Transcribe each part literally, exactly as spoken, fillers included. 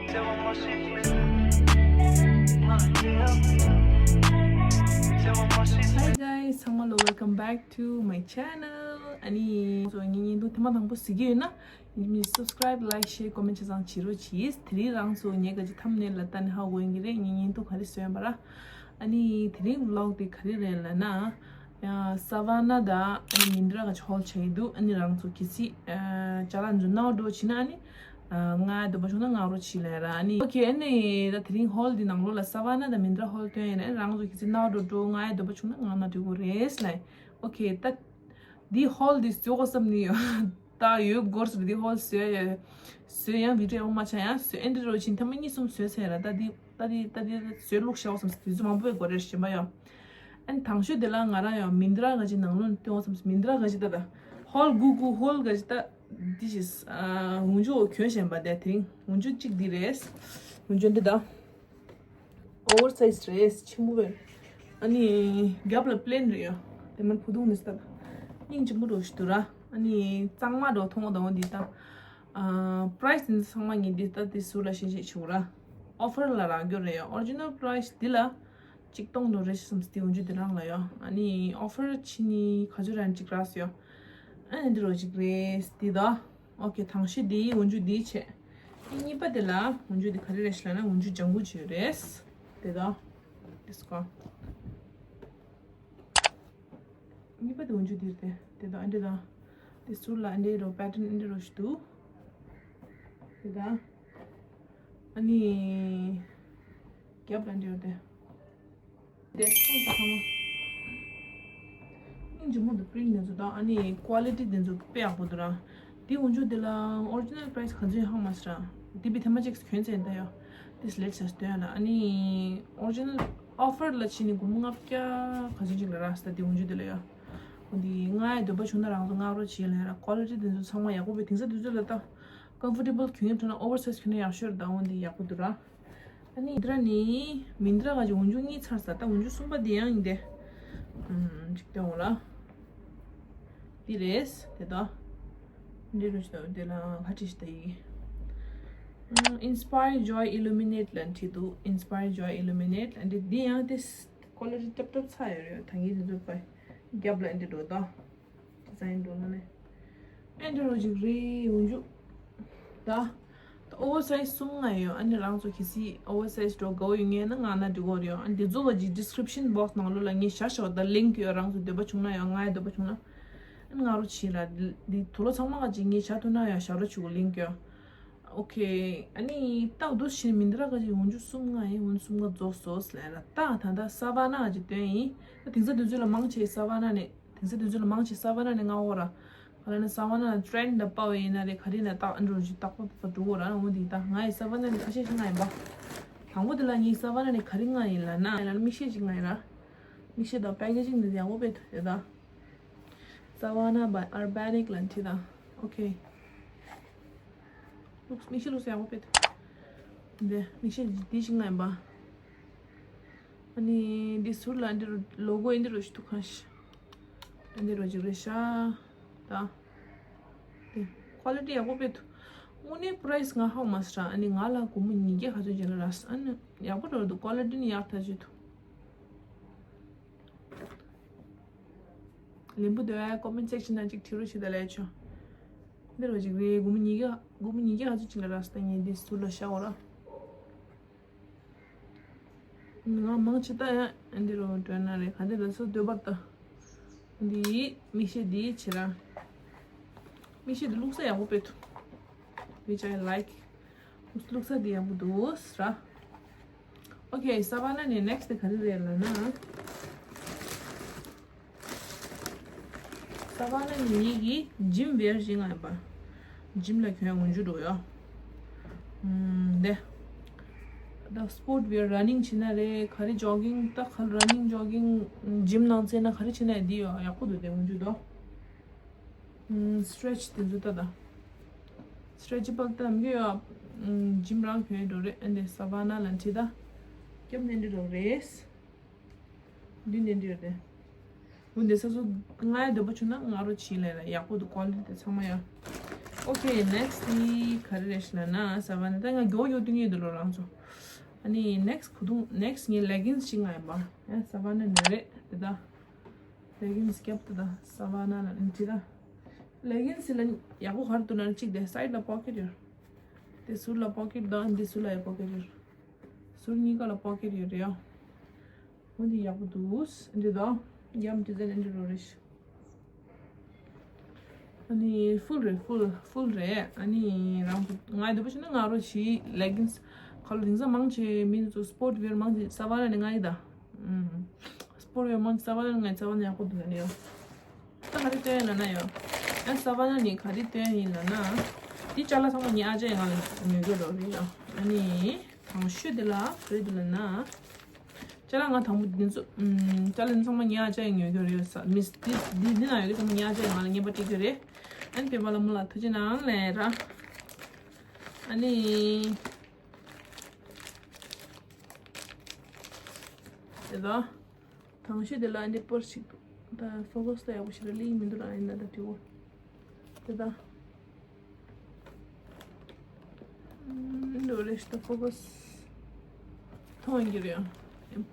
Hi guys, ཚང་མ་ལོ། Welcome back to my channel. ཨ་ནི་ཚོ་ངའི་བརྙན་ཐུང་ཐེངས་མ་དང་པོ་གཟིགས་ཀྱི་ཡོད་ན། ཡིན་མིན་subscribe, like, share, comment ཆ་ཚང་བྱེད་རོགས་གྱིས། དེ་རིང་རང་ཚོ་ངས་ག་ཅི་thumbnail ལ་ལྟ་ནས་ཧ་གོ་ཡིན་གྱི་རེད། ངའི་བརྙན་ཐུང་ག་རེ་བཟོས་ཡིན་པ་ར། ཨ་ནི་དེ་རིང་vlog དེ་ག་རེ་རེད་ལབ་ན། ཡ་Savana དང་ཨ་ནི་Myntra ག་ཅི་haul བྱ་གི་འདུག་ཨ་ནི་རང་ཚོ་གལ་སྲིད་ཅ་ལག་འཛུལ་ནའོ་འགྲོ་བྱེད་ན། ཨ་ནི་ང་འདོད་པ་བྱུང་ན་ང་རོགས་བྱེད་ལབ་ར། ཨ་ནི་okay. ཨ་ནི་ད་དེ་རིང་haul དེ་ནང་ལོགས་ལ་Savana དང་Myntra haul སྟོན་ཡིན་ན། ཨ་ནི་རང་ཚོ་གལ་སྲིད་ནའོ་འགྲོ་འགྲོ་ང་འདོད་པ་བྱུང་ན་ང་ན་འགྲིག་གི་རེད་ལབ། Okay. ད་འདི་haul འདི་བཟོ་དགོས་བསམ་ནི་ཡོད། ད་ཡོད་སྐོར་སུ་འདི་haul བཟོས་ཡ། བཟོས་ཡང་video ཡོང་མ་ཆགས། ཡང་བཟོས་ཨེ་འདྲ་རོ་ཕྱིན་ཐ་མ་གཉིས་གསུམ་བཟོས་ཚར་ར། ད་འདི་ད་འདི་ད་འདི་བཟོས་བླུགས་བཞག་བསམ། དུས་ཚོད་མང་པོ་དགོས་རེད་ཞེས་པ་ཡོད། ཨན་དང་ཤོས་དེ་ལ་ང་རང་ཡང་Myntra ག་ཅི་ནང་ལོགས་སྟོན་བསམ། Myntra ག་ཅི་ད་ད་haul གུ་གུ haul ག་ཅི་ད་འདི་ཞིག་འུ་ཅུ་གྱོན་བཞིན་པ་དེ། དེ་རིང་འུ་ཅུ་གཅིག་འདི་རེད། འུ་ཅུ་འདི་ད། Oversize རེད། ཆེན་པོ་རེད། ཨ་ནི་རྒྱབ་ལ་plain རེད་ཡ། དེ་མིན་ཕུ་ཐུང་ནི་སྟབས་སྙིང་རྗེ་མོ་འགྲོ་ཞིག་འདུག་ར། ཨ་ནི་གཙང་མ་འགྲོ་མཐོང་དང་འདི་ད། ཨ་price འདི་ཚང་མ་ངས་འདི་ལྟ་དེ་ཟུར་ལ་ཤེས་ཤེས་བྱུང་ར། Offer ལ་རག་རྒྱུ་རེད་ཡ། Original price འདི་ལ་གཅིག་སྟོང་འགྲོ་རེད་བསམ་སྟེ་འུ་ཅུ་འདི་རང་ལ་ཡ། ཨ་ནི་offer ཕྱིན་ནི་ག་ཚོད་རང་གཅིག་རག་སོང་ཡ། ཨ་ནི་འདི་རོ་གཅིག་རེད་འདི་ད། Okay. དང་ཤོས་འདི་འུ་ཅུ་འདི་བྱས། ཨ་གཉིས་པ་དེ་ལ་འུ་ཅུ་འདི་ག་རེ་རེད་ཤི་ལབ་ན། འུ་ཅུ་ལྗང་གུ་བྱས་རེད། དེ་ད། དེ་སྐོར། གཉིས་པ་དེ་འུ་ཅུ་འདི་རེད། དེ་ད་ཨ་འདི་ད། དེ་ཟུར་ལ་ཨ་འདི་རོ་pattern ཨ་འདི་རོ་ཞིག་འདུག་དེ་ད། ཨ་ནི། རྒྱབ་ལ་ཨ་འདི་རོ་དེ། དེ་ཁོང་ཚོ་ཚང་མ། སྙིང་རྗེ་མོ་འདུག print དེ་ཚོ་དང་ཨ་ནི་quality དེ་ཚོ་དཔེ་ཡག་པོ་འདུག་ར། དེ་འུ་ཅུ་དེ་ལ་original price ག་ཚོད་ཡིན་ཧ་མ་སི་ར། དེ་བི་ཐེ་མ་ཅིག་གྱོན་ཚེ་ད་ཡོ། དེ་select བྱས་སྟོན་ལ། ཨ་ནི་original offer ལ་ཕྱིན་ནི་སྒོར་མོ་ལྔ་བརྒྱ་ག་ཚོད་ཅིག་ལ་རག་སྟེ་དེ་འུ་ཅུ་དེ་ལ་ཡོ། འོ་འདི་ང་ཡི་འདོད་པ་བྱུང་ན་རང་ཚོ་ང་རོགས་བྱེད་ལ་ཡ་ར། quality དེ་ཚོ་ཚང་མ་ཡག་པོ་བས། དེང་སང་དུས་ཚོད་ལ་ད་comfortable གྱོན་ཡོད་ཐུབ་ན། oversize གྱོན་ན་ཡག་ཤོས་ར། ད་འོ་འདི་ཡག་པོ་འདུག་ར། ཨ་ནི་འདི་ར་ནི་Myntra ག་ཅི་འུ་ཅུ་གཉིས་ཚར་ས། ད་འུ་ཅུ་གསུམ་པ་འདི་ཡང་ཡིན་ཏེ། ཨམ་ཅིག་སྟོན་འོ་ལ། འདི་རེད་དེ་ད། འདི་རུ་ཞིག་ད་འདི་ལ་ཧ་ཅི་ཞིག་ད་ཡིག་ཨམ་Inspire Joy Illuminate ལ་བྲིས་འདུག Inspire Joy Illuminate ལ། འདི་འདི་ཡང་དེ་quality ཏབ་ཏབ་ཚ་ཡོད་རེད། ད་ངས་འདི་ཚོ་པ་རྒྱབ་ལ་འདི་འགྲོ་ད། design འགྲོ་ན་ནས། ཨེ་འདྲ་རོ་ཅིག་རེད་འུ་ཅུ། ད། ད་oversize གསུམ་ལྔ་ཡོད། ཨ་ནི་རང་ཚོ་གལ་སྲིད་oversize འགྲོ་དགའ་བོ་ཡོད་ངེས་ན་ང་ན་འགྲིག་གོ་རེད། ཨ་ནི་འདི་ཚོ་ག་ཅིག་description box ནང་ལོགས་ལ་ངས་བཞག་ཤོག་ད་link ཡོད། རང་ཚོ་འདོད་པ་བྱུང་ན་ཡང་། ང་ཡི་འདོད་པ་བྱུང་ན། ཨ་ནི་ང་རོ་ཆི་ལ་འདི་དུ་ལོ་ཚང་མ་ག་ཅིག་ངས་བྱ་ཐུབ་ན་ཡང་བཞག་རོ་ཆུ་གོ་link ཡོད། Okay. ཨ་ནི་ཏག་ཏུ་ཕྱིན་Myntra ག་ཅིག་འུ་ཅུ་གསུམ་ལྔ་ཡིན། འུ་ཅུ་གསུམ་ལྔ་རྫོགས་སོ་ལབ་ན། ད་ད་ད་Savana ག་ཅིག་སྟོན་ཡིན། ད་དེང་སང་དུས་ཚོད་ལ་མང་ཆེ་Savana ནས། དེང་སང་དུས་ཚོད་ལ་མང་ཆེ་Savana ནས་མངགས་འོ་ར། ག་ལ་ནི་Savana ནས་trend ལ་དཔའ་བ་ཡིན་ན་རེད། ག་རེ་ན་ཏག་ཨ་འགྲོ་ཅིག་ཏག་ཏག་ཏག་འགྲོ་འོ་ར། འོ་འདི་ད་ང་ཡི་Savana ནས་ཁ་ཤས་ཤིག་མངགས་ཡིན་པ། དང་པོ་དེ་ལ་ངས་Savana ནས་ག་རེ་མངགས་ཡིན་ལབ་ན། ལ་མིག་ཤེལ་ཅིག་མངགས་ཡིན་ར། མིག་ཤེལ་དང་packaging འདི་ཡག་པོ་དཔེ་ཐུབ་ཡོད་ད། Savana by Urbanic ལ་འདི་ད། Okay. ལུགས་མིག་ཤེལ་ལུགས་ཡག་པོ་དཔེ་ཐུབ། འདི་མིག་ཤེལ་འདི་ཞིག་མངགས་ཡིན་པ། ཨ་ནི་འདི་ཟུར་ལ་འདི་རུ་logo འདི་རུ་ཞིག་ཐུག་ཁ་ཤས། འདི་རུ་ཅིག་རེད་ཤག་ད། འདི་quality ཡག་པོ་དཔེ་ཐུབ། དངོས་གནས་price ང་ཧ་མ་སི་ར། ཨ་ནི་ང་ལ་སྒོར་མོ་ཉིས་བརྒྱ་ག་ཚོད་ཅིག་ལ་རག་ཨ་ནི་ཡག་པོ་འགྲོ་འདུག quality ནི་ཡག་ཐག་ཆོད་འདུག་ལན་པོ་འདོད་ཡ་comment section ནང་ཅིག་བྲིས་རོགས་བྱེད་ད་ལས་ཆོ། འདི་རུ་ཅིག་རེད། སྒོར་མོ་ཉིས་བརྒྱ། སྒོར་མོ་ཉིས་བརྒྱ་ག་ཚོད་ཅིག་ལ་རག་ད་ངས་འདི་ཟུར་ལ་བཞག་འོ་ར། ང་མང་ཆེ་ད་ཡང་འདི་རུ་འགྲོ་ན་རེད། ག་འདི་ལ་སོ་འདོད་པར་ད། འདི་མིག་ཤེལ་འདི་བྱེད་ར། མིག་ཤེལ་འདི་བླུགས་ས་ཡག་པོ་དཔེ་འདུག Which I like. བླུགས་ས་འདི་ཡག་པོ་འདུག་ཟེར་ར། Okay, Savana ནས་next ག་རེ་རེད་ལབ་ན། Savana ནས་ངེད་ཀྱི་gym wear ཞིག་མངགས་ཡིན་པ། gym ལ་གྱོན་འོང་རྒྱུ་འགྲོ་ཡོ། ཨམ་དེ། ད་sport wear running བྱེད་ན་རེད། ག་རེ་jogging ད་ག་running jogging gym ནང་རྩེ་ན་ག་རེ་བྱེད་ན་འདི་ཡོ་ཡག་པོ་འདུག་དེ་འོང་རྒྱུ་འདུག་ཨམ་stretch དེ་ཚོ་ད་ད། stretchable ད་མི་ཡོ། ཨམ་gym རང་གྱོན་འགྲོ་རེད། ཨ་འདི་Savana ལ་འཁྲིད་ད། སྐྱབས་གནས་འདི་འགྲོ་རེད། འདི་འདི་འདི་རེད། འོ་འདི་ས་སོ་ང་ཡི་འདོད་པ་བྱུང་ན་ང་རོ་བྱིན་ལས་ལ་ཡག་པོ་འདུག quality དེ་ཚང་མ་ཡ། Okay, next དེ་ག་རེ་རེད་ལབ་ན་ས་བ་ན་ད་ང་མགྱོགས་མགྱོགས་སྟོན་གྱི་འདུག་ལོ་རང་ཚོ། ཨ་ནི་next གོ་ཐུང་next ངའི་leggings ཞིག་ང་ཡིན་པ། ཡ་ས་བ་ན་ནི་རེད་དེ་ད། leggings རྒྱབ་དེ་ད་ས་བ་ན་ལ་འདི་ད། leggings ལ་ཡག་པོ་ག་རེ་འདུག་ན་གཅིག་དེ་side ལ་pocket ཡོད། དེ་ཟུར་ལ་pocket དང་འདི་ཟུར་ལ་ཡང་pocket ཡོད། ཟུར་གཉིས་ཀ་ལ་pocket ཡོད་རེད་ཡ། འོ་འདི་ཡག་པོ་འདུག་འདི་དང་ཡམ་design འདི་རོ་རེད། ཨ་ནི་full རེད། full full རེད། ཨ་ནི་རང་ཚོ་ང་ཡི་འདི་པོ་བྱས་ན་ང་རོ་བྱི་leggings ཁ་ལོ་དེང་སང་མང་ཆེ་མི་ཚོ་sport wear མང་ཆེ་ས་བ་ན་ནས་ང་ཡི་ད། sport wear མང་ཆེ་ས་བ་ན་ནས་ང་ཡི་ས་བ་ན་ཡག་པོ་འདུག་ལ་ནི་ཡོ། ད་ག་རེ་སྟོན་ཡིན་ལབ་ན་ཡོ། ཨ་ས་བ་ན་ནི་ག་རེ་སྟོན་ཡིན་ལབ་ན། འདི་ཅ་ལག་ཚང་མ་ངའི་ཨ་ཅག་ཡིན་ང་ལ་ཉོས་རྒྱུ་རོ་རེད་ཡོ། ཨ་ནི་དང་ཤོས་འདི་ལ་ག་རེ་འདུག་ལབ་ན། ཅ་ལག་ང་དང་པོ་འདི་ཚོ་ཨུམ་ཅ་ལག་འདི་ཚང་མ་ངའི་ཨ་ཅག་ཡིན་ཉོས་རྒྱུ་རེད་ཡོད་ས་མིས་འདི་འདི་འདི་ན་ཡོད་ཀྱི་ཚང་མ་ངའི་ཨ་ཅག་ཡིན་ང་ལ་རྔན་པ་སྤྲད་རྒྱུ་རེད། ཨ་ནི་པེ་པ་ལ་མོ་ལ་ཐུགས་རྗེ་གནང་ལན་ར། ཨ་ནི། དེ་ལ། དང་ཤོས་དེ་ལ་འདི་པར་ཞིག་ད་focus ད་ཡག་པོ་ཞིག་ལ་ལིང་མི་འདུག་ར་ཡིན་ན་ད་དྲི་བོ། དེ་ད། འདི་རེད་ད་focus མཐོང་གི་རེད།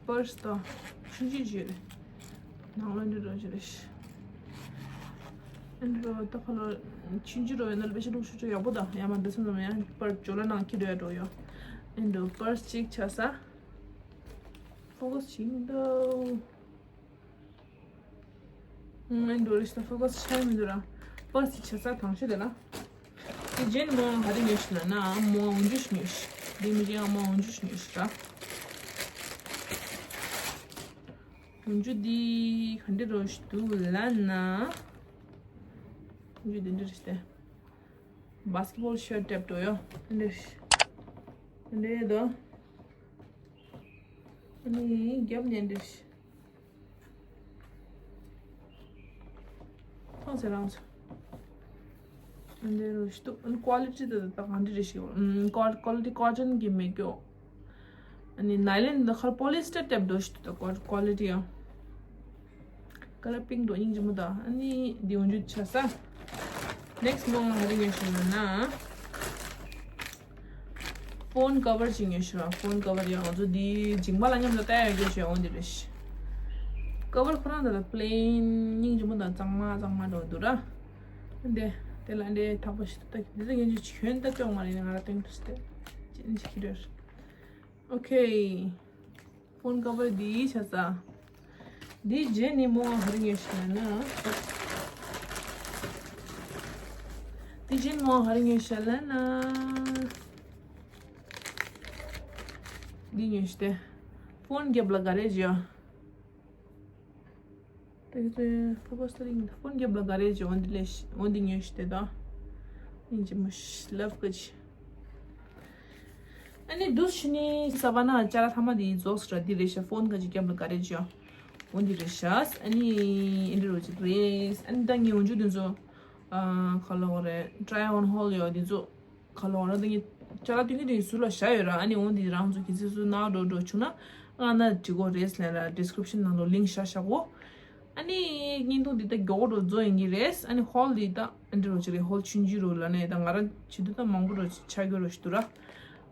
པར་ད་ཆུང་ཆུང་ཞིག་རེད། ནང་ལ་འདི་རོ་ཞིག་རེད། འདི་རོ་ད་ཁ་ལོ་ཆུང་ཆུང་རོ་ཡིན་ན་ལ་བེ་ཤ་ལུག་ཤུ་ཅོ་ཡག་པོ་ད་ཡ་མ་འདི་ཚོ་ནམ་ཡང་པར་ཇོ་ལ་ནང་ཁྱི་རོ་ཡ་འགྲོ་ཡོ། འདི་རོ་པར་ཅིག་ཆ་ས། focus བྱེད་མི་འདུག་ཨང་། འགྲོ་རེ་ཞིག་ད་focus བྱེད་མི་འདུག་ར། པར་སི་ཆ་ས་དང་ཤོས་དེ་ལ། དེ་རྗེས་ནི་མོ་ག་རེ་ཉོས་ཤིག་ལབ་ན་མོ་འོན་ཇུ་ཞིག་ཉོས་ཤིག་དེ་མི་རྗེས་མོ་འོན་ཇུ་ཞིག་ཉོས་ཤིག་ར། འོན་ཇུ་འདི་ག་འདྲ་རོ་ཞིག་འདུག་ལབ་ན། འོན་ཇུ་འདི་འདྲ་རེད་ཤག་སྟེ། basketball shirt type འདྲ་ཡོད། འདི་འདྲ་ཞིག་འདི་འདྲ་ཡོད་དོ། ཨ་ནི་རྒྱབ་ནས་འདི་འདྲ་ཞིག་ཁོང་ཚེ་རང་ཚོ། འདི་རུ་ཞིག་ཏུ་ཀོ་ལི་ཊི་དེ་དག་གང་འདྲ་རེ་ཞིག་ཡོད། ཀོ་ལི་ཊི་ཀོ་ཊོན་གྱི་མེད་ཀྱོ། ཨ་ནི་ནའི་ལོན་དེ་ཁར་པོ་ལི་སི་ཊར་ཊེབ་འདྲ་ཞིག་ཏུ་ཀོ་ལི་ཊི་ཡང་། ཀ་ལར་པིང་འདྲ་སྙིང་རྗེ་མོ་དང་ཨ་ནི་འདི་འོན་ཇུ་ཆ་ས། ནེག་སི་མོ་ང་ག་རེ་ཉོས་ཤིག་ལབ་ན། ཕོན་ཀ་བར་ཅིག་ཉོས་ཤིག་ར། ཕོན་ཀ་བར་ཡང་ང་ཚོ་འདི་མཇིང་པ་ལ་མཉམ་དུ་བལྟ་ཡ་ཡོད་ཤོད་འོ་འདི་རེད་ཤག་ཀ་བར་ཁོ་རང་ད་ལྟ་པི་ལེན་སྙིང་རྗེ་མོ་དང་གཙང་མ་གཙང་མ་འདྲ་བོ་འདུག་ར། འདི་དེ་ལ་འདི་ཐག་པ་ཞིག་ཏུ་ལྟ་འདི་ཚོ་ཡན་ཆད་གྱོན་ད་ཅོག་མ་རེད་ང་ར་སྟོན་ཐུབ་སྟེ། ཅི་ཅི་ཁྱི་རེད། ཨོ་ཁེ། ཕོན་ཀ་བར་འདི་ཆ་ས། འདི་རྗེས་ནི་མོ་ག་རེ་ཉོས་ཤིག་ལབ་ན། འདི་རྗེས་ནི་མོ་ག་རེ་ཉོས་ཤིག་ལབ་ན། འདི་ཉོས་ཤིག་སྟེ། ཕོན་རྒྱབ་ལ་ག་རེ་བྱོས། དེ་ཚོའི་ཕོ་ཁ་སི་ཊི་རིང་ཕོན་རྒྱབ་ལ་ག་རེ་བྱོས་འོ་འདི་ལས་འོ་འདི་ཉོས་ཤིག་སྟེ་ད། ཨིན་ཅི་མོ་ཤི་ལབ་ཀ་ཅི། ཨ་ནི་འདུག་ཕྱི་ནས་ས་བ་ན་ཅ་ལག་ཐ་མ་དེ་རྫོགས་ར་འདི་རེད་ཤག་ཕོན་ག་ཅིག་རྒྱབ་ལ་ག་རེ་བྱོས། འོ་འདི་རེད་ཤག་ཨ་ནི་ཨེ་འདྲ་རོ་ཅིག་རེད། ཨ་ནི་ད་ངས་འོན་ཆུ་དེ་ཚོ་ཨ་ག་ལ་འོ་རེད་try on haul ཡོད་དེ་ཚོ་ག་ལ་འོ་ར་ད་ངས་ཅ་ལག་སྟོན་གྱི་དེ་ཟུར་ལ་བཞག་ཡོད་ར། ཨ་ནི་འོ་འདི་རང་ཚོ་གི་ཚེ་སུ་ནག་འགྲོ་འགྲོ་བྱུང་ན་ཨ་ན་འབྲི་གོ་རེད་ལན་ར་ཌི་སི་ཀི་རིབ་ཤན་ནང་ལོ་ལིང་ཀི་བཞག་བཞག་གོ། ཨ་ནི་བརྙན་ཐུང་འདི་ད་མགྱོགས་པོ་འགྲོ་རྫོགས་ཡིན་གྱི་རེད། ཨ་ནི་ཧོལ་འདི་ད་ཨ་འདྲ་རོ་ཅིག་རེད། ཧོལ་ཆུང་ཆུང་རོ་ལ་ནས་ད་ང་རང་བྱེད་དུས་ད་མང་པོ་རོ་ཆགས་རྒྱུ་རོ་ཞིག་འདུག་ར།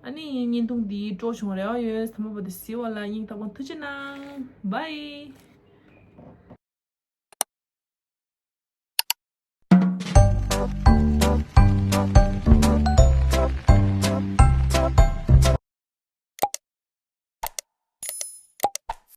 ཨ་ནི་བརྙན་ཐུང་འདི་སྤྲོ་བྱུང་རེ་བ་ཡོད། ཚང་མ་བ་དེ་གཟིགས་པ་ལ་སྙིང་ཐག་པ་ཐུགས་རྗེ་གནང་། བྷའི།